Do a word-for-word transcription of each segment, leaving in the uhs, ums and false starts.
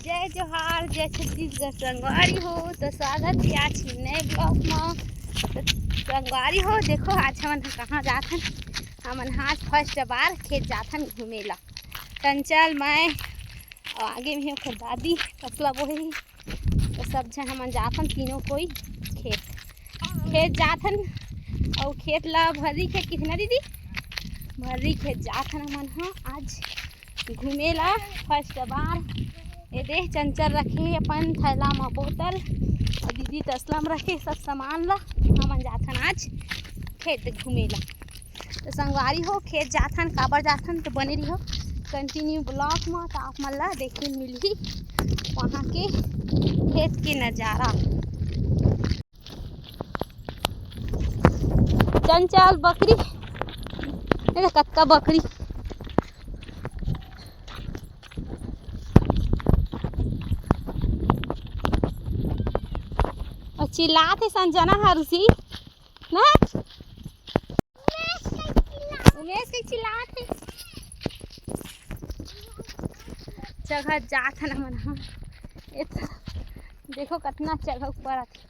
जय जोहार, जय छत्तीसगढ़ संगवारी हो। तो स्वागत हे आज के नए vlog म। तो संगवारी हो, देखो आज हमन ह कहाँ जात हन। हमन ह आज first बार खेत जात हन घूमे ला। चंचल, मैं, अउ आगे में हे ओकर दादी, तसला बोही। तो सब झन हमन जात हन तीनों कोई खेत। खेत जात हन, अउ खेत ला भर्री खेत किथे ना दीदी, भर्री खेत जात हन हमन ह आज घूमे ला first बार। ए दे चंचल रखे हे अपन थैला म बोतल, अउ दीदी तसला म रखे सब सामान ला। हमन जाथन आज खेत घूमे ला। तो संगवारी हो, खेत जाथन, काबर जाथन, तो बने रहियो continue vlog म, तो आप मन ला देखे मिलही वहाँ के खेत के नजारा। चंचल बकरी, ए दे कतका बकरी। अउ चिल्लात हे संजना ह रूसी ना। उमेश के चिल्लात हे। चघत जात हन हमन ह। एत-, देखो कतना चघ ऊपर आथे।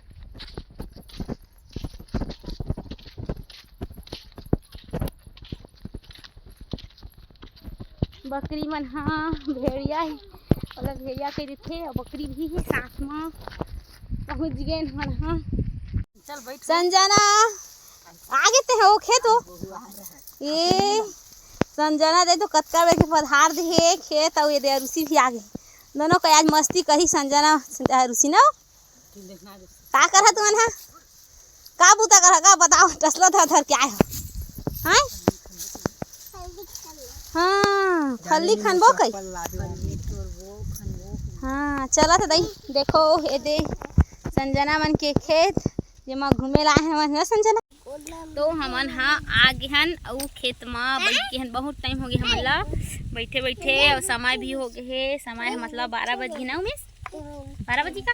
बकरी मन ह भेड़िया हे, ओला भेड़िया कहि देथे, अउ बकरी भी हे साथ म। पहुँच गेन हमन ह। चल बैठ। संजना, आगे ते हो खेत हो। ए, संजना दे तो कतका बेर के पधार दे हे खेत, अउ ये दे अरुसी भी आगे। दोनों का आज मस्ती करी संजना, अरुसी ना। का करत तुमन ह? का बूता करत ह? का बताओ, टसला धर धर के आए हो। हैं? हाँ, फल्ली खनबो कई। हाँ, चलत दई। देखो, ए दे संजना मन के खेत, जेमा घूमे ला आए हन, ना संजना? तो हमन ह आ गे हन अउ खेत म बइठ गे हन। बहुत टाइम हो गे हमन ला बइठे बइठे, अउ समय भी हो गे हे। समय ह मतलब बारह बज गे ना उमेश? बारह बजे का?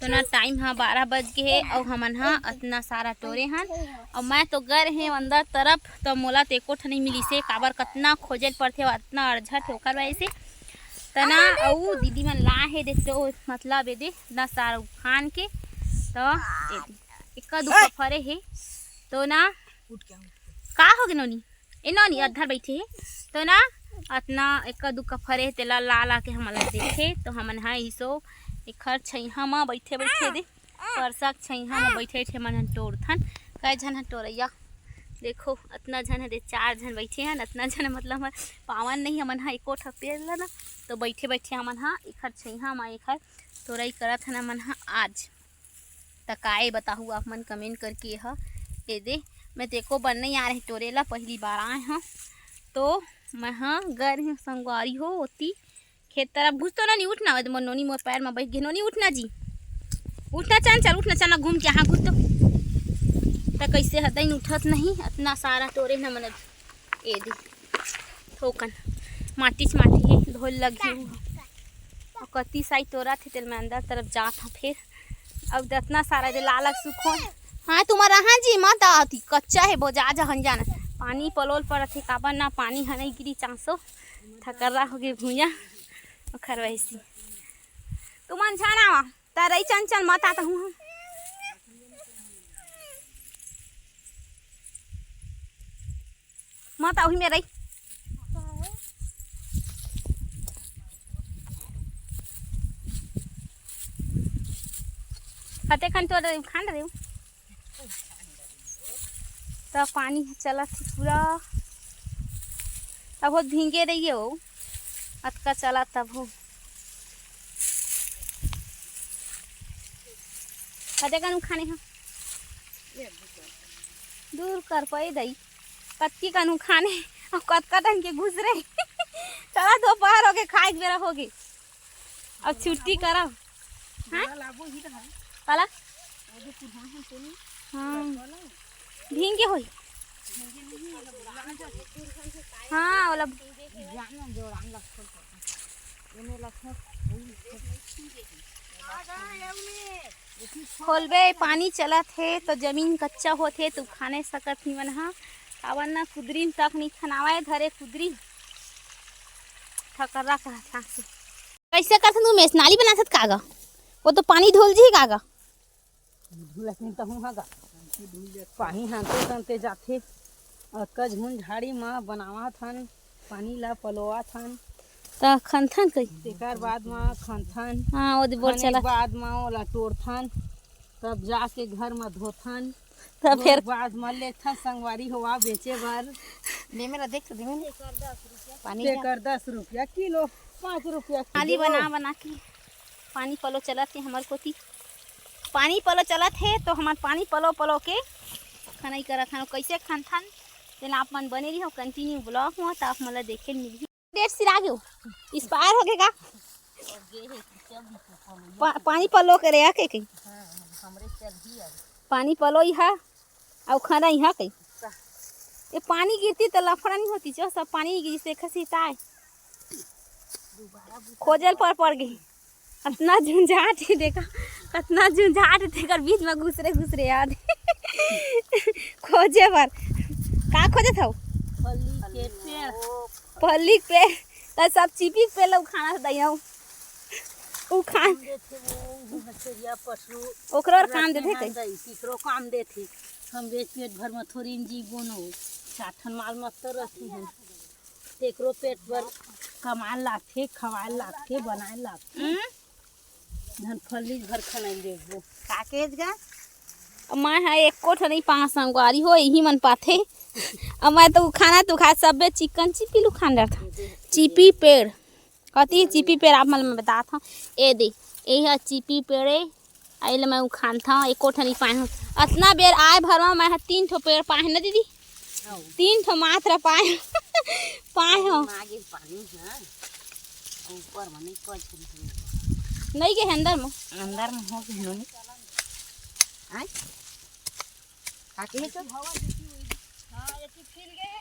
तो ना टाइम ह बारह बज गे हे अउ हमन ह अतना सारा टोरे हन। अउ मैं तो गे रेहेंव अंदर तरफ, तो मोला तो एको ठन नइ मिलिस हे, काबर कतना खोजे ल परथे, अतना अरझत हे ओकर वजह से। तना अउ दीदी मन लाए हे, देख तो मतलब ए दे अतना सारा उखान के, तो ए दे। एक्का दुक्का फरे हे, तो ना, का हो गे नोनी? ए नोनी, अधर बइठे हे, तो ना, अतना एक्का दुक्का फरे हे, तेला ला ला के हमन ला देथे, तो हमन ह इसो एखर छइहा म बइठे बइठे दे, परसक छइहा म बइठे बइठे हमन ह टोरथन। कई झन ह टोरइया, देखो, अतना झन ह दे, चार झन बइठे हन, अतना झन मतलब हमर पावन नहीं, हमन ह एको ठक पेड़ ला ना, तो बइठे बइठे हमन ह एखर छइहा म एखर टोरई करत हन हमन ह आज। त काय बताहूँ आप मन comment करके ह। ए दे, मैं तो एको बार नइ आए रहें टोरे ला, पहली बार आए हँव। तो मैं ह गे रहेंव संगवारी हो ओती खेत तरफ। घुस तो नोनी, उठ ना, मोर नोनी मोर पैर म बइठ गे। नोनी उठ ना जी, उठ ना, चल चल, उठ ना, चल ना घूम के यहाँ घुस तो। त कइसे हतइन उठत नहीं, अतना सारा टोरे न मन। ए दे, थोकन माटीच माटी हे, धोल लगी। अउ कति साई टोरत हे, तेल मैं अंदर तरफ जात हँव फेर। अउ दतना सारा दे लालक सुखो। हाँ, तुम्हारा हाँ जी, मत आती, कच्चा हे, बोजा जहन जाना। पानी पलोल परत हे, काबर ना पानी ह नइ गिरी चांसो। थकर्रा हो गे भुइयां, ओखर वैसी। तुमन झन आवा, तरई चंचल मत आता हूँ हम। मत आऊ, उही मेर रही। कतेकन तो खान रहे हो। त पानी ह चलत हे पूरा। तभो भींगे रहिए हो, अतका चलत तभो। कतेकन खाने ह? दूर कर पई दई। कतकी कन खाने, अउ कतका टन के घुस रहे। चला, दोपहर होगे, खाए के बेरा होगे। अब छुट्टी करब। हाँ? काला? हाँ। भींगे होई। हाँ, ओला। खोलबे, पानी चलत हे तो जमीन कच्चा होथे, तो खाने सकत ही मन ह। काबर न कुदरी तक नइ खनावय, धरे कुदरी। ठकर्रा कहत हे। कइसे करथन उमेश, नाली बनाथत का गा? वो तो पानी धोल जी का गा? धुलत नहीं तो हूँ गा। पानी हांते तंते जाथे। अतका झुन झाड़ी म बनावत हन, पानी ला पलोवत हन। त खनथन कई? तेकर बाद म खनथन। हाँ, ओदे बोर खने चलत। बाद म ओला टोरथन, तब जाके घर म धोथन। त धोए फेर बाद म लेथन संगवारी हो बेचे बर। दे मेरा देख तो दे मेरा। पानी का? तेकर दस रुपया किलो, पाँच रुपया किलो। खाली बना बना के पानी पलो चलत हे हमर कोती। पानी पलो चलत हे तो हमन पानी पलो पलो के खनई करत हन। कइसे खनथन तेला आप मन बने रहिहो, continue vlog म, त आप मन ला देखे ल मिलही। डेट सिरा गे, expire हो गे का? पा-, पानी पलो करे आ के कहीं। पानी पलो इहा, अउ खनई इहा कहीं। ये पानी गिरती त लफड़ा नहीं होती, जो सब पानी गिरती से खसी ताय। खोजल पर पड़ गई। अतना झुंझाट हे, देखा, कतना झुंझाट हे, तेकर बीच में घुसरे घुसरे याद खोजे बर। का खोजत हव? फल्ली के पेड़। फल्ली के पेड़। त सब चिपी के पेड़ ला उखाना दइयौ। उखान। काम देथे वो, वो हथेरिया पसरू। ओकरो बर काम देथे कई? दई, केकरो काम देथे। हम बेच पेट भर में थोड़ी जी बोनो। चार ठन माल मत तो रखी हैं। तेकरो पेट बर कमाए लागथे, खवाए लागथे, बनाए लागथे। हम्म। धन फल्ली भर खनई लेबो। का केज गा? मैं हा एको ठो नहीं पास संगवारी हो, यही मन पाथे। अब मैं तो खाना तो खा, सबे चिकन चिपी लुखान डरथा। चिपी पेड़। कति चिपी पेड़ आप मन ल मैं बतात हव। ए दे, ए ह चिपी पेड़ ए। आ एला मैं उखानथव, एको ठन नइ पाए हव। अतना बेर आए भर म मैं ह तीन ठो पेड़ पाए हव ना दीदी? हव। तीन ठो मात्र पाए हव। पाए हव। आगे पानी ह, ऊपर म नइ कोई झन हे। नइ गे हे अंदर म। अंदर म हो गे नोनी। आय? का कहे तो? हाँ, ये तो खिल गए।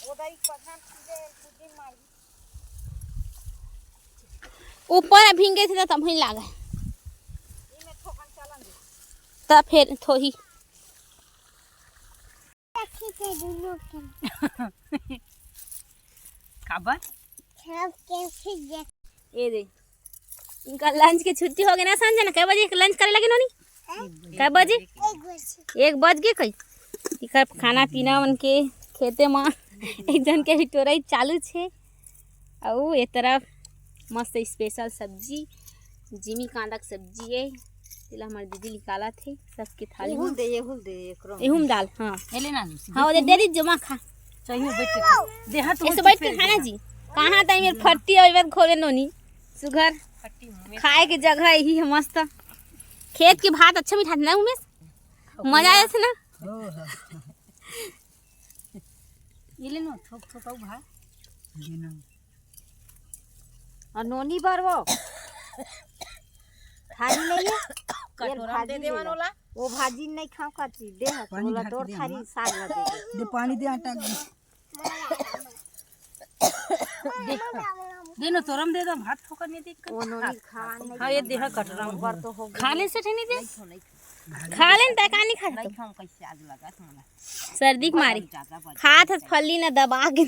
वो दाई पठान खिले, कुछ दिन मार ऊपर भींगे थे त तमही लागे। त फेर थोही। काबर? ए दे। इनका लंच के छुट्टी हो गई ना संजना? कै बजे लंच करे लगे नोनी? कै बजे? एक बज गे कई। इकर खाना पीना मन के खेते म एक जन के भी टोरई चालू छे। अउ ए तरफ मस्त special सब्जी, जिमी कांदा के सब्जी ए, तेला हमर दीदी निकालत हे सबके थाली एहुल म। दे, एहुल दे, एकरो में। एहुम डाल, हाँ। एले ना लूसी, हाँ, ओदे दे दी जमा खा। सही में बैठ के खा। दे हाथ ऐसे बैठ के खाना जी। कहाँ टाइम मेर फट्टी अउ एबर खोले नोनी। सुघर। फट्टी मुँह में खाए के जगह यही है मस्त। खेत के भात अच्छा मिठाथे ना उमेश? मजा आथे ना? ये ले नो, थोक थोक अउ भात। ये ना। अउ नोनी बर वो। थारी नहीं है? कटोरा में दे दे ले लो। वो भाजी नहीं खाओ काची, दे हट, पानी ओला ढाक तोर दे थारी ना। साग ला दे दे। दे पानी दे आटा। दे, दे नो, तोरम दे दो, भात ठोकर नहीं देख कर। वो नोनी खावा नहीं हाँ, ये देहा कटोरा में। ऊपर तो हो गया। खा ले से नहीं दे। नहीं खा ले, तै का नहीं खा नहीं तो। खाऊं, कैसे आग लगा तुम्हारा। सर्दी के मारी। ज्यादा बच खात हस फल्ली न दबा के।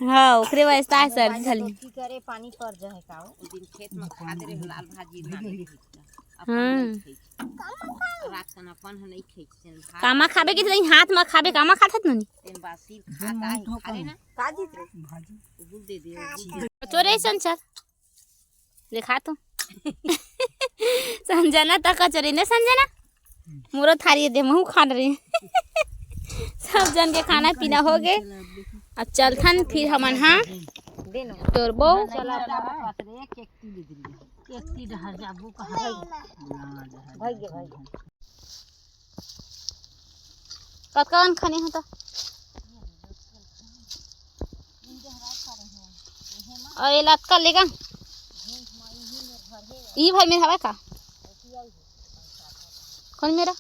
हाँ, ओकरे वजह से आए सर्दी खाली। की करे, पानी पड़ जाए का? वो दिन खेत में खाद रहे, लाल भाजी लाने के। अपन हम्म। नहीं खाई। रात कन अपन ह नहीं खाई। कामा खाबे कि तें हाथ मा खाबे, कामा खात हत नोनी? तेन बासी खाता है, खा लेना। का जीत रे? भाजी। वो दे दे। कचोरे संचर। देखा तो। संजना ता कचोरे ने संजना। मोरो थारी दे, महू खान रही। सब जन के खाना पीना हो गए। अब चलथन फिर हमन, हाँ। They know. तोर बहू। चला जा बस रे, एक एक ती दे दे। एक ती डहर जाबो कहाँ? भाई गे, भाई गे। कतका कन खने हो तो? अउ ये लतका लेगा? ई भर में हवा का? कौन मेरा?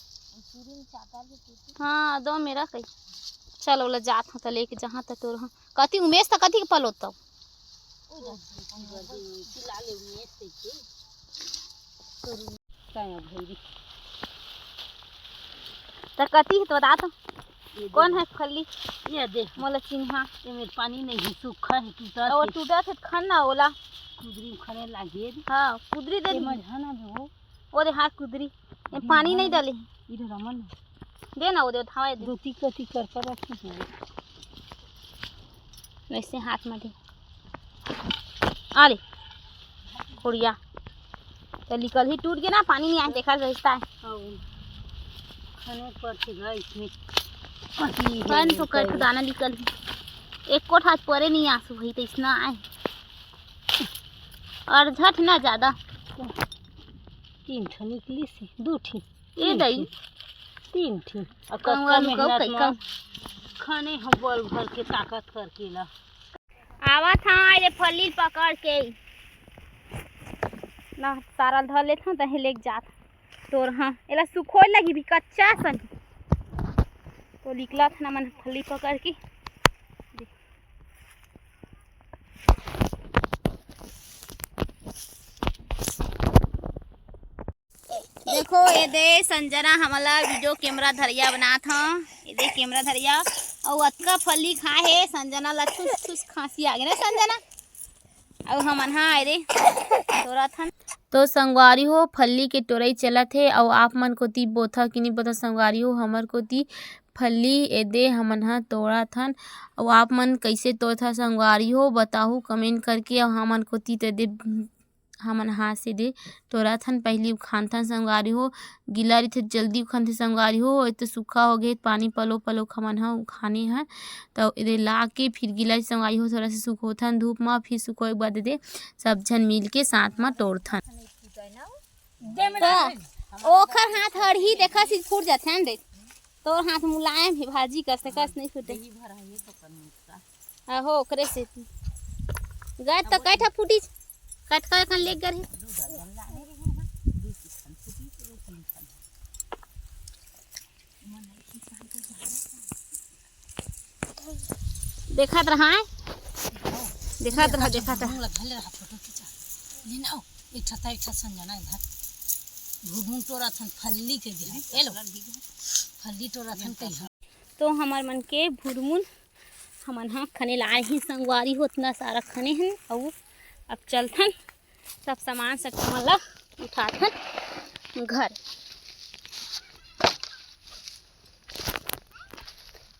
हाँ, दो मेरा कही। चल, ओला जात हूँ, त लेके जहाँ त तोर हाँ। कति उमेश त कति के पलोत तब? त कति हे त बता तो। कौन है फल्ली? ये दे। मोला चिन्हा। ये मेर पानी नहीं है, सूखा है, टूटा है। टूटा थे, खन ना ओला। कुदरी खने लागे। हाँ, कुदरी दे। ये मझा ना वो। वो दे हाथ कुदरी। ये पानी नहीं डाले। इधर अमन। दे ना, वो दे, उठावा दे। दो तीन कती कर कर रखे हैं। वैसे हाथ में दे। आ ले। कुड़िया। तो निकल ही टूट गया ना, पानी नहीं आए, देखा रिश्ता है। हाँ, खने पर से गए इसमें। कती है, खन तो कर दाना निकल ही। एक कोठ आज परे नहीं आंसू भाई, तो इसना आए। और झट ना ज्यादा। तीन ठो निकली से, दू ठी। ए तीन दई। ठी। तीन ठी। और कतका मेहनत में खने हम बल भर के ताकत करके ला। आवत हाँ, ये फल्ली पकड़ के। ना सारा धर लेत हूँ, तहे लेके जात। तोर हाँ, एला सुखोए लगी भी कच्चा सन। तो निकला था ना मन फल्ली पकड़ के। देखो, ये दे संजना हमला वीडियो कैमरा धरिया बनात ह। ये दे कैमरा धरिया, अउ अतका फल्ली खाए हे संजना ला, छुस छुस खांसी आ गे ना संजना। अउ हमन हा, ये दे तोरत हन। तो संगवारी हो, फल्ली के टोरई चलत हे, अउ आप मन कोती बोथा कि नहीं बोथा संगवारी हो, हमर कोती फल्ली ए दे हमन हा तोड़त हन। अउ आप मन कइसे तोड़था संगवारी हो, बताहू कमेंट करके। अउ हमन कोती ते दे हमन हाथ से दे तोरत हन, पहिली उखानथन संगवारी हो, गीला रहिथे जल्दी उखनथे संगवारी हो, ए तो सूखा हो गे, पानी पलो पलो हमन ह उखाने हन, त एदे ला के फिर गीला रहिथे संगवारी हो, थोड़ा से सुखोथन धूप म, फिर सुखोए के बाद एदे सब झन मिल के साथ म तोड़थन। त ओखर हाथ हड़ही देखा सी फूट जाथे न रे, तोर हाथ मुलायम हे भाजी कस, कस नहीं फूटे। आहो, ओकरे सेती। गए त कई ठा फूटिस, कतका एकन लेग गे रहे। देखत रहा, देखत रहा, देखत रहा। ले ना, एक ठा, एक ठा संजना इधर। भुरमुन टोरत हन फल्ली के दे। ए लो, फल्ली टोरत हन कहिया। तो हमर मन के भुरमुन हमन ह खने लाए ही संगवारी हो, अतना सारा खने हन। अउ अब चलथन, सब सामान सब हमन ला उठाथन घर।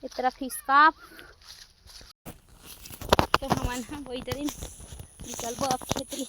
ए तरफ स्काप, तो हमन ह वही तरिन निकलबो अब खेतरी।